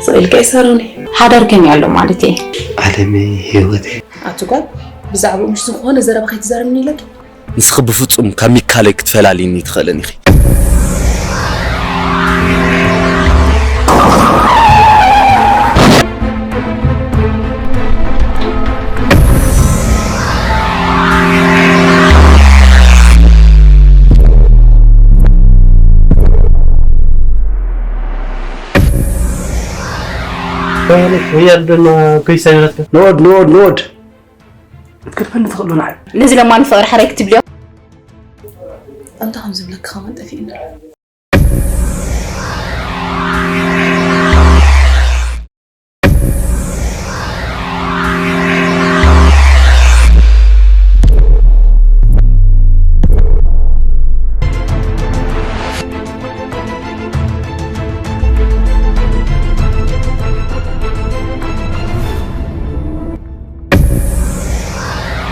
ስቕ ኢልካ ይሳረኒ። ሓዳር ከመይ ኣሎ ማለት እየ? ዓለመይ፣ ህይወተይ። ኣቲ ጓል፣ ብዛዕባኡ ምሽ ዝኾነ ዘረባ ከይትዛረብኒ ኢለኪ። ንስኺ ብፍጹም ካብ ሚካለይ ክትፈላልይኒ ኣይትኽእልን ኢኺ። ወያል ደማ ኮይሳ ይረከብ። ንወድ ንወድ ንወድ ክትፈልጥ ትኽእሉ ንዓይ። ነዚ ለማኒ ፍቕሪ ሕራይ ክትብልዮ። ኣንታ ከም ዝብለካ ከማን ጠፊእና።